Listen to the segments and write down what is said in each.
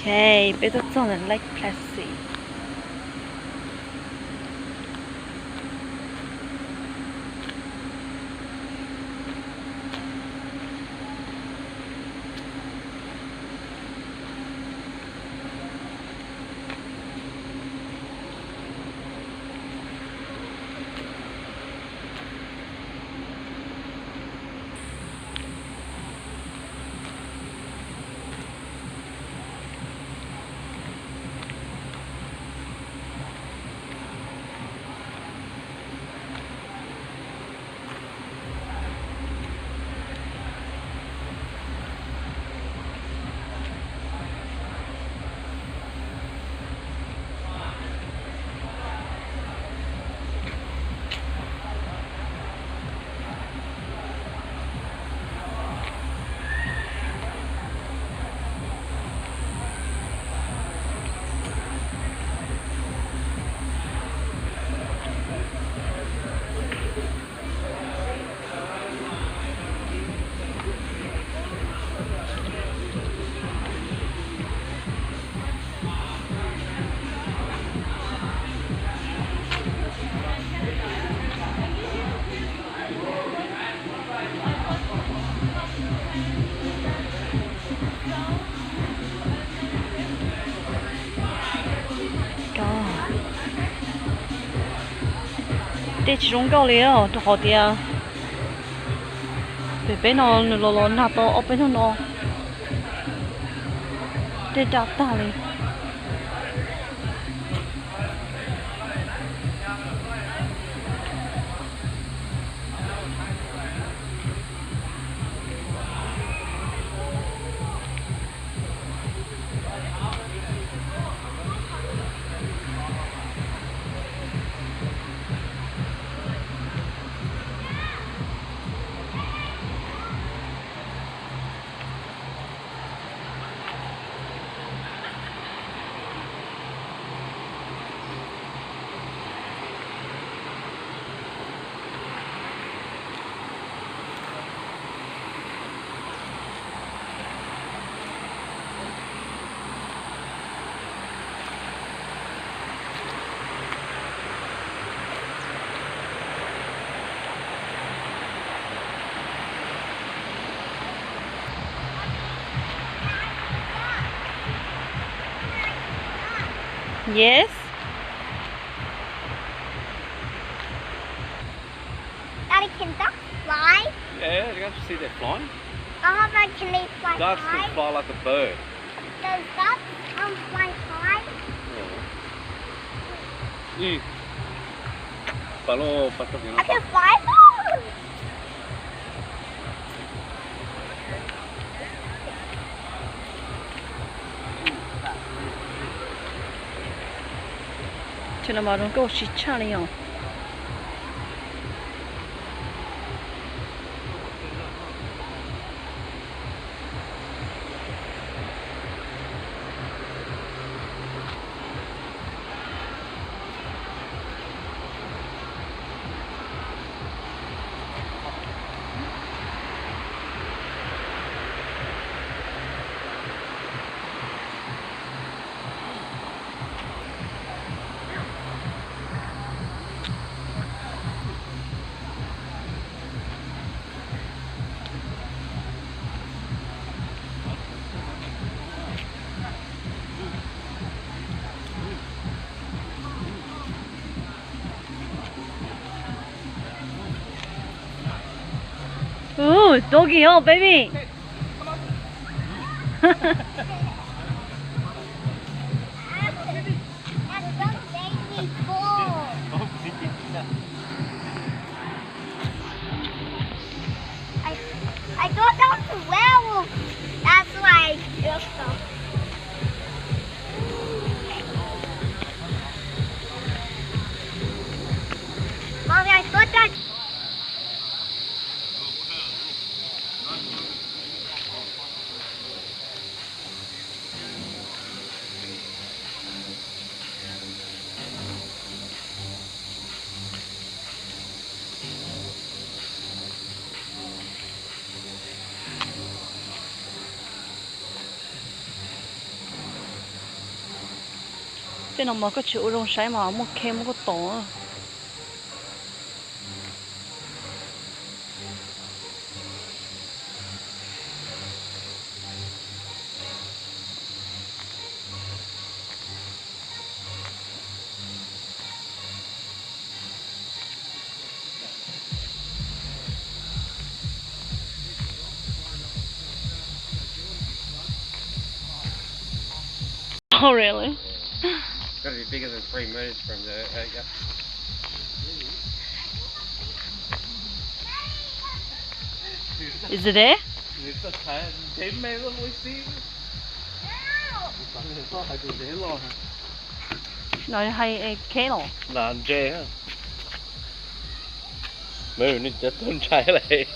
Hey, peb tuaj txog ntawm Lake Placid. Dej tsis zoo nkauj li os, rau qhov tias pem peb no nws los los nag tau ob peb hnub no, dej daj tag li. Yes. Daddy, can ducks fly? Yeah, you can see they're flying. Oh, but can they fly high? Ducks can fly like a bird. Does ducks, um, fly high? Yeah. Y, palo, palo, I can fly. Ces no mas zoo nkauj tsis tshaj li os. Ooh, doggy, oh, baby. That's so baby cool. I, I thought that was a werewolf. That's why I jumped off. Mommy, I thought that Tej no mas koj tsis ua zoo saib mas muaj khej muaj koj tod. Oh, really? Gotta be bigger than three meters from the, uh, yeah. Is it there? No, hais khej los. Ntse. Mus, nej cov tuag ntshai lawm.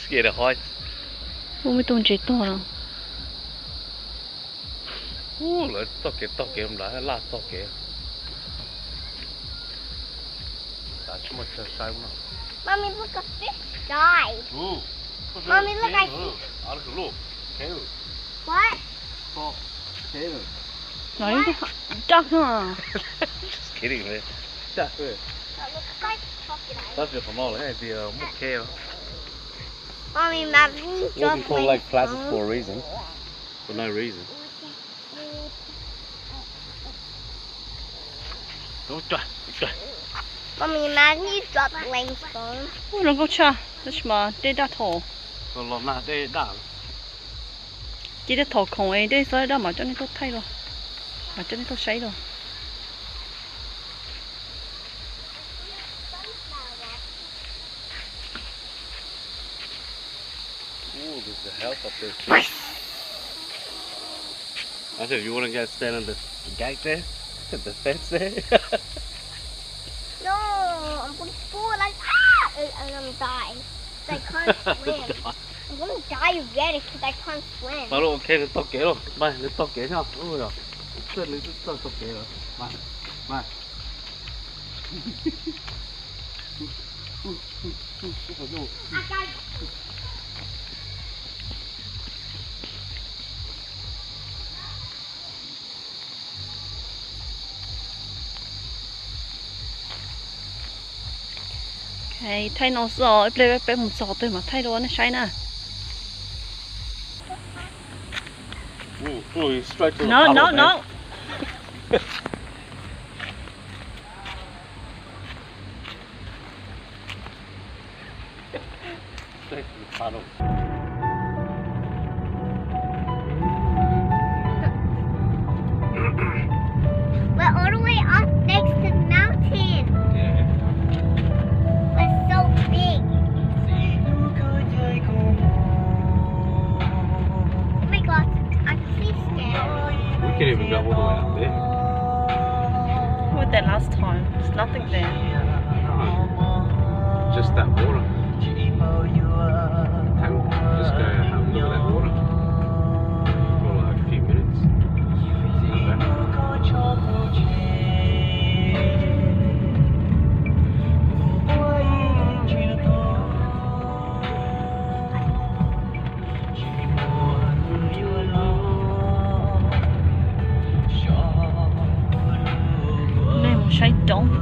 Scared of heights. Ua me tug ntses tuag no. Lawv txoj kev taug kev nplawg laj txoj kev. Tav tsis muaj chaw saib no. Mommy, look, a fish died. Mommy, look, I see. What? Duck, huh? Just kidding, man. That looks like crocodile. Tab sis qhov no lawv hais tias muaj khej. Mommy, imagine you drop like plastic for a reason. For no reason. Mommy, imagine you drop Lang's phone. Ua zoo nkauj tshaj, tab sis mas dej daj thaum. Los nag dej daj. Ces dej thaum khoom es dej txhob daj mam coj nej tuaj thaij los, mam coj nej tuaj saib los. Ooh, there's a house up there too. I said, you wanna go stand on the gate there? The fence there? No, I'm gonna fall like, ah, and, and I'm gonna die. 'Cause I can't swim. I'm gonna die already 'cause I can't swim. Mas lub, ok, nws taug kev lawm, mas nws taug kev xwb, ua yog, nws twb taug kev lawm, mas, mas. Thaij no xwb os, ib pliag peb mus txog twg mam thaij rau nej saib na. No, no, no. We're all the way up next to the mountain. Yeah. It's so big. Oh my God, I'm actually scared. We can even go all the way up there. We went there last time. There's nothing there. Just that water. Just go have a look at that water for like a few minutes. Come back. Mus saib roob.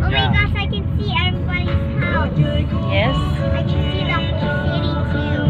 Oh my gosh, I can see everybody's house. Yes. I can see the whole city too.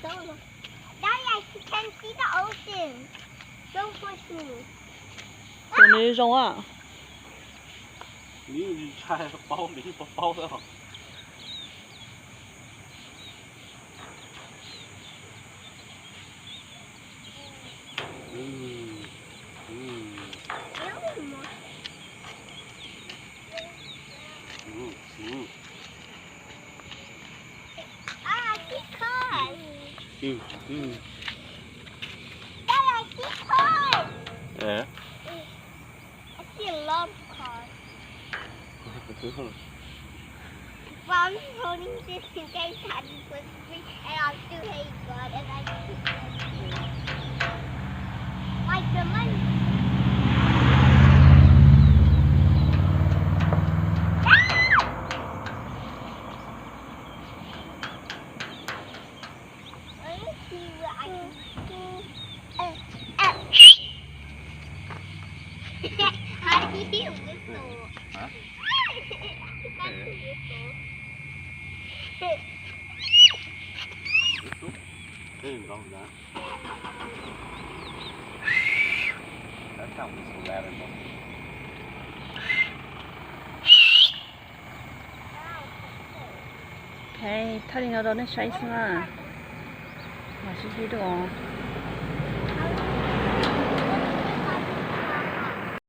Daddy, I can see the ocean. Don't push me. Tus nws zoo á. Nws ntshai paub, nws paub paub xwb. Ah, I see cars. Dad, I see cars. Yeah. I see a lot of cars. Well, I'm just holding this in case Daddy pushes me, and I'll still hate God, and I like the money. Ah! Let me see what I can do. How do you whistle? Huh? That's a whistle. Whistle? There you go, John. That's how whistle rabbit monkey. Thaj li no rau nej saib xwb na. Mas sib sib dua.